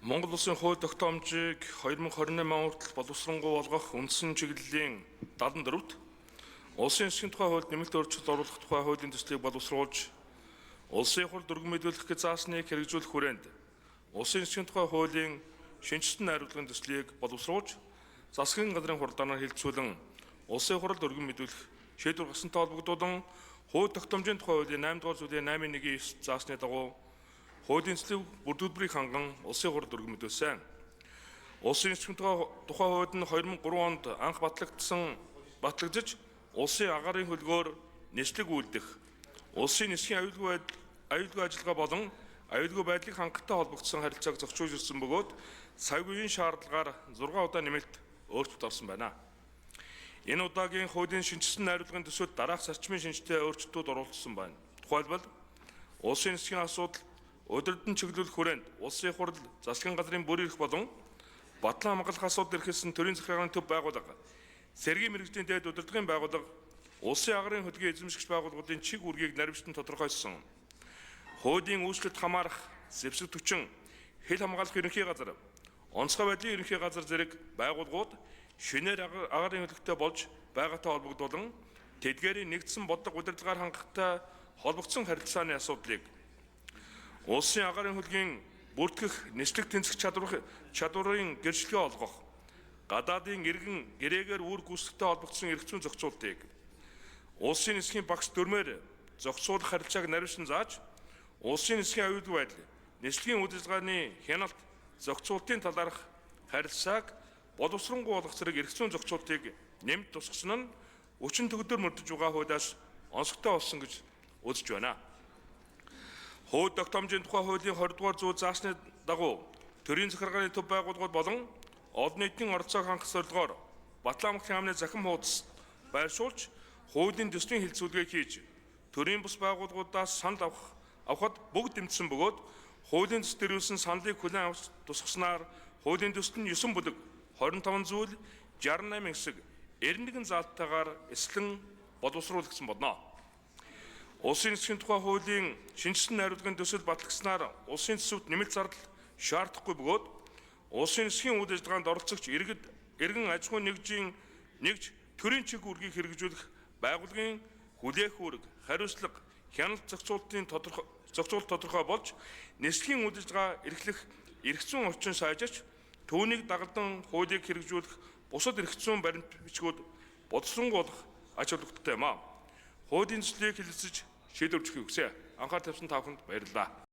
Монгол Улсын хууль тогтоомжийг 2028 он хүртэл боловсронгуй болгох үндсэн чиглэлийн 74-т Улсын засгийн тухай хуульд нэмэлт өөрчлөлт оруулах тухай хуулийн төслийг боловсруулж, Улсын хурал өргөн мэдүүлэх гэж заасныг хэрэгжүүлэх хүрээнд Улсын засгийн тухай хуулийн шинэчилсэн найруулгын төслийг боловсруулж, засгийн газрын хуралдаанаар хэлэлцүүлэн Улсын хурлд өргөн мэдүүлэх шийдвэр гарсантай холбогдуулан хууль тогтоомжийн тухай хуулийн 8 дугаар зүйлийн 8.1-ийн 9 заасны дагуу хуулийн төслийг бүр төлбөрийг ханган Улсын хурлд өргөн мэдүүлсэн. Улсын засгийн тухай хууль нь 2003 онд анх батлагдаж, улсын агаарын хөлгөөр нислэг үйлдэх, улсын нисхийн аюулгүй ажиллагаа болон аюулгүй байдлыг хангалттай холбогдсон харилцааг зохицуулж ирсэн бөгөөд цаг үеийн шаардлагаар 6 удаа нэмэлт өөрчлөлт орсон байна. Энэ удаагийн хуулийн шинэчилсэн найруулгын төсөлд дараах зарчмын шинжтэй өөрчлөлтүүд оруулагдсан байна. Тухайлбал, улсын нисхийн асуудал удирдан чиглүүлэх хүрээнд улсын хурал, засгийн газрын бүр эрх болон батлан хамгаалах асуудал эрхэлсэн төрийн захиргааны төв байгууллага, цэргийн мэргэжлийн дээд удирдлагын байгууллага, улсын агарын хөдөлгөөний эзэмшигч байгууллагуудын чиг үүргийг наривчлан тодорхойлсон. Хуулийн үйлчлэлт хамаарах зэвсэг төчин, хил хамгаалах ерөнхий газар, онцгой байдлын ерөнхий газар зэрэг байгууллагууд шинээр агарын хөлөгтэй болж байгаатай холбогдуулан тэдгээрийн нэгдсэн бодлого удирдлагаар хангахтай холбогдсон харилцааны асуудлыг улсын агарын хөлгийн бүртгэх нислэг тэнцэх чадварын гэрчлэгээ олгох, гадаадын иргэн гэрээгээр үүрэг гүйцэтгэхтэй холбогдсон эрх зүйн зохицуултыг улсын нисхийн багц дүрмээр зохицуулах харилцааг наривчлан зааж, улсын нисхийн аюулгүй байдал, нислэгийн үйл ажиллагааны хяналт зохицуултын талаарх харилцааг боловсронгуй болгох зэрэг эрх зүйн зохицуултыг нэмэлт тусгасан нь хүчин төгөлдөр мөрдөж байгаа хуулиас онцгой болсон гэж үзэж байна. Хууль тогтоомжийн тухай хуулийн 20 дугаар зүйл заасны дагуу төрийн захиргааны төв байгууллагууд болон олон нийтийн оролцоог хангах зорилгоор Батлан амгалан яамны захим хуудас байршуулж, хуулийн төслийн хэлэлцүүлгээ хийж, төрийн бус байгууллагуудаас санал авахад бүгд дэмжсэн бөгөөд хуулийн төсөлд ирүүлсэн саналыг хүлээн авч тусгаснаар хуулийн төсөл нь 9 бүлэг 25 зүйл 68 хэсэг 91 заалтайгаар эслэн боловсруулагдсан болно. Улсын засгийн тухай хуулийн шинэчилсэн найруулгын төсөл батлагдсанаар улсын төсөвт нэмэлт зардал шаардахгүй бөгөөд улсын засгийн үйл ажиллагаанд оролцогч иргэд, иргэн аж ахуйн нэгж төрийн чиг үүргийг хэрэгжүүлэх байгууллагын хүлээх үүрэг, хариуцлага, хяналт зохицуултын зохицуулалт тодорхой болж, нислэгийн үйл ажиллагаа эрхлэх эрх зүйн орчин сайжирч, түүнийг дагалдан хуулийг хэрэгжүүлэх бусад эрх зүйн баримт бичгүүд боловсронгуй болох ач холбогдолтой юм а. Хуулийн төслийг хэлэлцэж шийдвэр өгөхийг хүсье. Анхаарал тавьсан та бүхэнд баярлалаа.